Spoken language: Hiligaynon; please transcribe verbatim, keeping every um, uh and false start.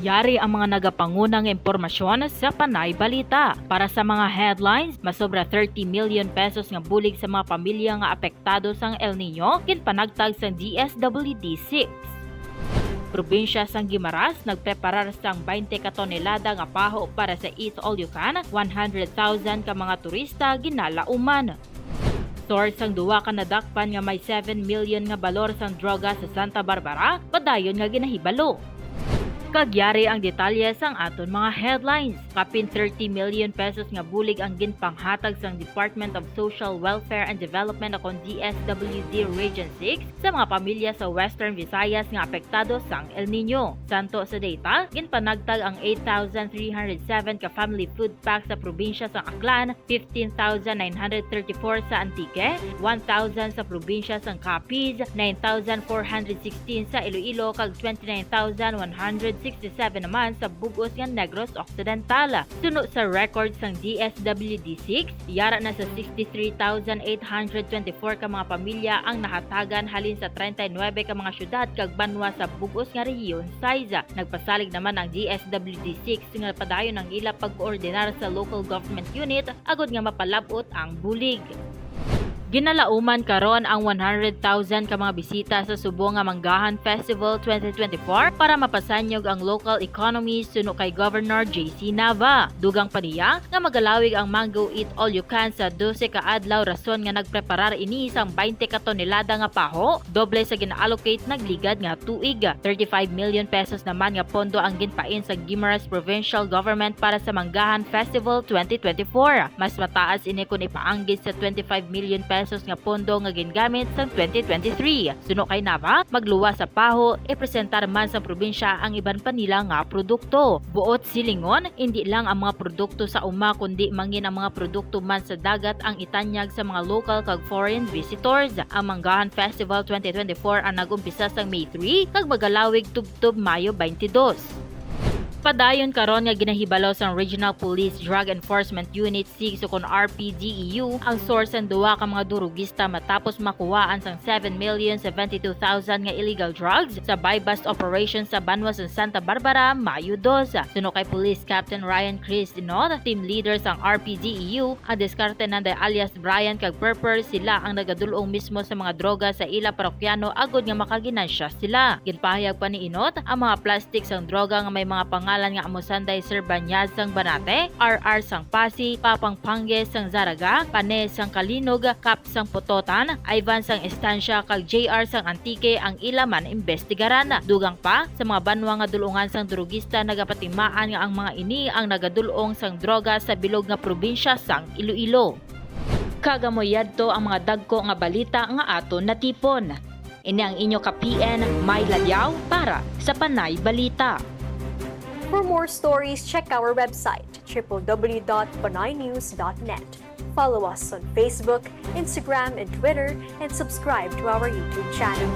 Yari ang mga nagapanguna nga impormasyon sa Panay Balita. Para sa mga headlines, masobra thirty million pesos nga bulig sa mga pamilya nga apektado sang El Niño, ginpanagtag sang D S W D six. Probinsya sang Guimaras nagpreparar sang twenty ka tonelada nga paho para sa Eat All You Can, one hundred thousand ka mga turista ginalauman. Source sang duwa ka nadakpan nga may seven million nga balor sang droga sa Santa Barbara, padayon nga ginahibalo. Kag yari ang detalye sang aton mga headlines. Kapin thirty million pesos nga bulig ang ginpanghatag sang Department of Social Welfare and Development akon D S W D Region six sa mga pamilya sa Western Visayas nga apektado sang El Niño. Santo sa data, ginpanagtag ang eight thousand three hundred seven ka family food pack sa probinsya sang Aklan, fifteen thousand nine hundred thirty-four sa Antique, one thousand sa probinsya sang Capiz, nine thousand four hundred sixteen sa Iloilo, kag twenty-nine thousand one hundred sixty-seven naman sa bug-os nga Negros Occidental. Suno sa record sang D S W D six, yara na sa sixty-three thousand eight hundred twenty-four ka mga pamilya ang nahatagan halin sa treinta y nuebe ka mga syudad kag banwa sa bug-os nga rehiyon sais. Nagpasalig naman ang D S W D six nga padayon ang ila pagkoordinar sa local government unit agod nga mapalab-ot ang bulig. Ginalauman karon ang one hundred thousand ka mga bisita sa subong nga Manggahan Festival twenty twenty-four para mapasanyog ang local economy, suno kay Governor J C Nava. Dugang pa niya nga magalawig ang Mango Eat All You Can sa dose ka adlaw, rason nga nagpreparar ini sang twenty ka tonelada nga paho, doble sa gina-allocate nagligad nga tuig. Thirty-five million pesos naman nga pondo ang ginpain sa Guimaras Provincial Government para sa Manggahan Festival twenty twenty-four. Mas mataas ini kon ipaanggid sa twenty-five million pesos nga pondo nga gingamit sang twenty twenty-three. Suno kay Nava, magluwas sa paho, ipresentar man sa probinsya ang iban pa nila nga produkto. Buot silingon, indi lang ang mga produkto sa uma, kundi mangin ang mga produkto man sa dagat ang itanyag sa mga local kag foreign visitors. Ang Manggahan Festival twenty twenty-four ang nag-umpisa sang May three kag magalawig tubtob Mayo twenty-two. Padayon karon nga ginahibalo sang Regional Police Drug Enforcement Unit six, o kon R P D E U, ang source sang duha ka mga durugista matapos makuhaan sang seven million seventy-two thousand nga illegal drugs sa buy-bust operation sa banwa sa Santa Barbara, Mayo dos. Suno kay Police Captain Ryan Chris Inot, team leader sang R P D E U, ang Diskarte Nanday alias Brian kag Perper, sila ang nagadul-ong mismo sa mga droga sa ila parokyano agod nga makaginansya sila. Ginpahayag pa ni Inot ang mga plastic sang droga nga may mga pangalan nga amo sanday Sir Banyas sang Banate, R R sang Pasi, Papang Pangge sang Zaraga, Pane sang Kalinog, Kap sang Pototan, Ivan sang Estancia, kag J R sang Antique ang ila man imbestigaran. Dugang pa, sa mga banwa nga dul-ungan sang durugista nagapatimaan nga ang mga ini ang nagadul-ong sang droga sa bilog nga probinsya sang Iloilo. Kag amo yadto ang mga dagko nga balita nga aton natipon. Ini ang inyo ka-P N, May Ladiao, para sa Panay Balita. For more stories, check our website, triple W dot panaynews dot net. Follow us on Facebook, Instagram, and Twitter, and subscribe to our YouTube channel.